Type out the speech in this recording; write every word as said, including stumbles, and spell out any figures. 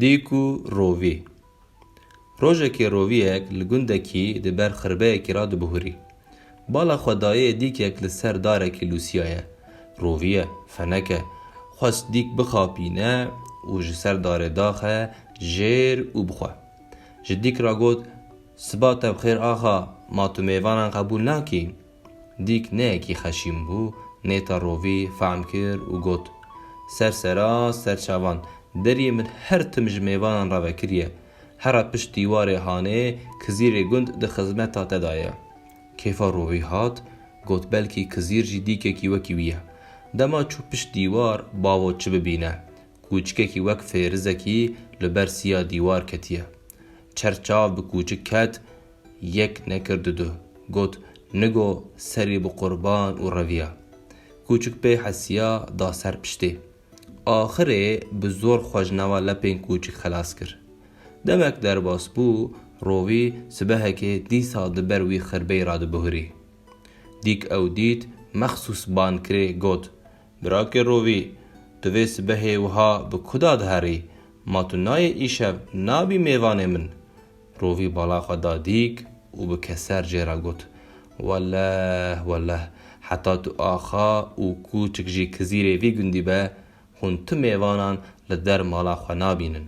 Dîk û rovî. Rojekê roviyek li gundekî di ber xirbeyekî re dibihurî. Bala xwe dayê dîkek li ser darekî lûsiyaye. Roviye, feneke, xwest dîk bixapîne û ji ser darê daxe jêr û bixwe. Ji dîk re got, "Siba te bi xêr axa, ma tu mêvanan qebûl nakî?" Dîk ne yekî xeşîm bû, nêta rovî fehm kir û got, "Ser sera, ser çavan, deriyê min her tim ji mêvanan re vekiriye. Here pişt dîwarê hanê, kizîrê gund di xizmeta te de ye." Kêfa rovî hat, got, "Belkî kizîr jî dîkekî wekî wî ye." Dema çû pişt dîwar, bavo çi bibîne? Kûçikekî wek fêrizekî li ber siya dîwar ketiye. Çer çav bi kûçik ket, yek nekir didu. Got, "Nigo serî bi qurban û reviya." Kûçik pê hesiya da ser piştê. Axirê bi zor xwe ji nava lepên kûçik xelas kir. Demek derbas bû, rovî sibehekê dîsa di ber wî xirbeyî re dibihurî. Dîk ew dît, mexsûs ban kirê, got, "Birakê rovî, tu vê sibehê wiha bi ku da diherî? Ma tu nayê îşev, nabî mêvanê min?" Rovî bala xwe da dîk û bi keser jê re got, "Weleh, weleh, heta tu axa û kûçik jî kizîrê vî gundî be, hûn tu mêvanan li der mala xwe nabînin."